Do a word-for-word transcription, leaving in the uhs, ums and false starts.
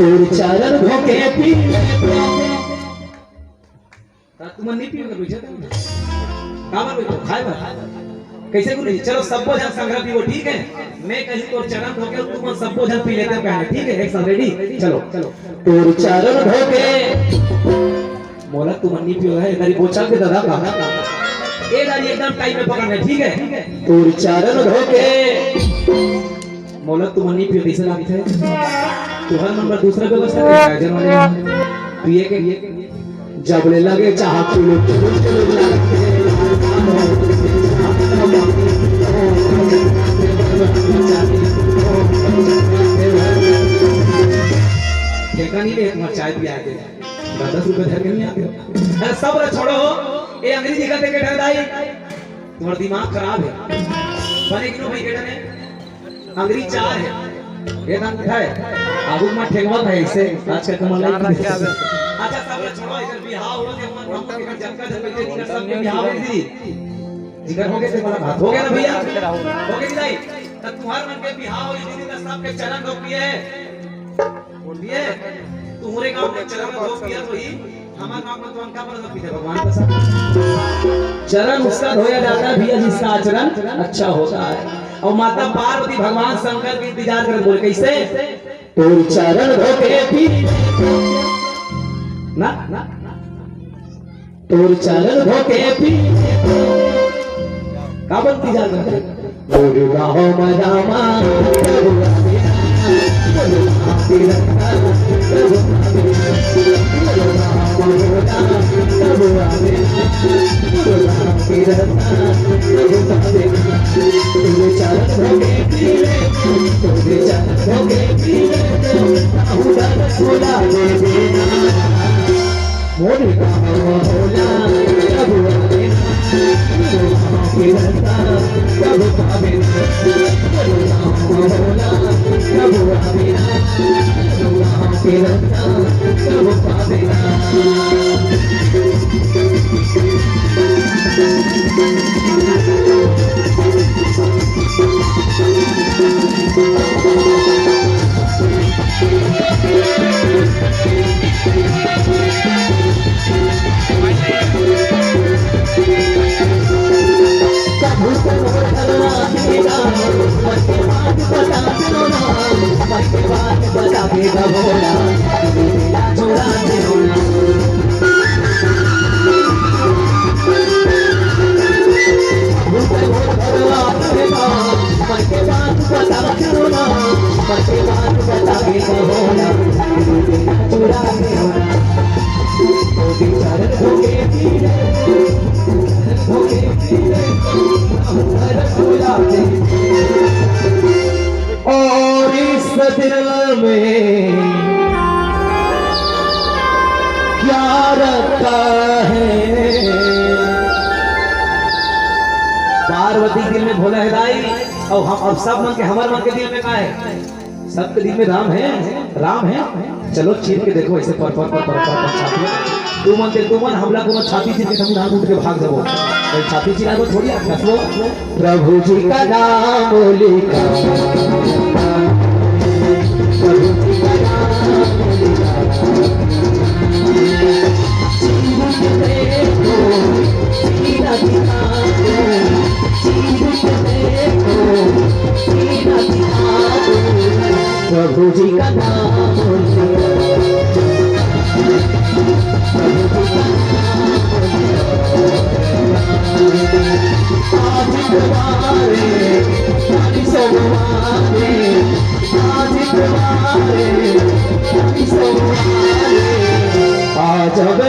तोर चरण धोके पी। त तुमन नहीं पियो, बैठे तो। काबर बैठो, खाए बर। कैसे गुरु जी? चलो, सब्बो झन संघरा पीबो, ठीक है? मैं कहीं तोर चरण धोके, तुमन सब्बो झन पी लेते हो, कहना, ठीक है? एक साथ ready? चलो, चलो। तोर चरण धोके। मोला तुमन नहीं पियो है, इधर ही बोचा के दादा का। ए दारी एकदम time में पकड़ना, ठीक है? तोर चरण धोके। मोला तुमन नहीं पियो, कैसे लागथे? तुहर मन बर दूसरा व्यवस्था कर, राजन वाले मन। पिए के, जब ले लगे चाह चुलुक, चुलुक, चुलुक लागथे। ठेका नहीं ले, तुम्हार चाय पिया के। दस दस रुपये धर के नहीं आते हो। अरे सब ला छोड़ो, ये अंग्रेजी का देखे ठहर दाई। तुम्हारा दिमाग खराब है। बने कि नो भाई, बेटा ने? अंग्रेज चार है, ये दान है, आगू में ठेंगवा है इसे, आज का कमल नहीं। अच्छा, सब छोड़ो, इधर बिहाव हो गया, हम लोग इधर जनता जन बैठे, इधर सबके बिहाव है जी। जिधर हो गए थे, मतलब, हो गया ना भैया? हो गया जी, नहीं? तो तुम्हारे मन के बिहाव हो, इधर सबके चरण धो पिए। बोलिए, तुम्हारे गांव में चरण धो पिया तो ही हमार नाम में तो अंका पर सब पीते भगवान का सब। चरण उसका धोया जाता है भैया जिसका आचरण अच्छा होता है। और माता पार्वती भगवान शंकर के इंतजार कर बोले, कैसे? तोर चरण धोके पी। ना, ना, ना। तोर चरण धोके पी। का बनती जा रहा है? बोल राम राम, प्रभु राम, बोल राम, प्रभु राम, बोल राम, प्रभु राम, बोल राम, प्रभु राम। तोर चरण धोके पी, तोर चरण धोके पी, राहु दादा सुला दे देना। मोर गाँव भोला, प्रभु आवे ना। मोर गाँव के रस्ता, प्रभु पावे ना। मोर गाँव भोला, प्रभु आवे ना। मोर गाँव के रस्ता, प्रभु पावे ना। और इस दिल में क्या रखा है? पार्वती दिल में भोला है दाई, और हम, अब सब मन के, हमर मन के दिल में का है? सबके दिल में राम है, राम है। चलो चीर के देखो ऐसे पर, पर, पर, पर, पर, पर छाती। तू मन के, तू मन हमला कोनो छाती चीर के तुम नाम उठ के भाग देबो। भाई छाती चिराबो थोड़ी, आप हंसबो। प्रभु जी का नाम लिखा, प्रभु जी का नाम लिखा। प्रभु जी का नाम लिया। आज तुम्हारे, आज तुम्हारे, आज तुम्हारे, आज अब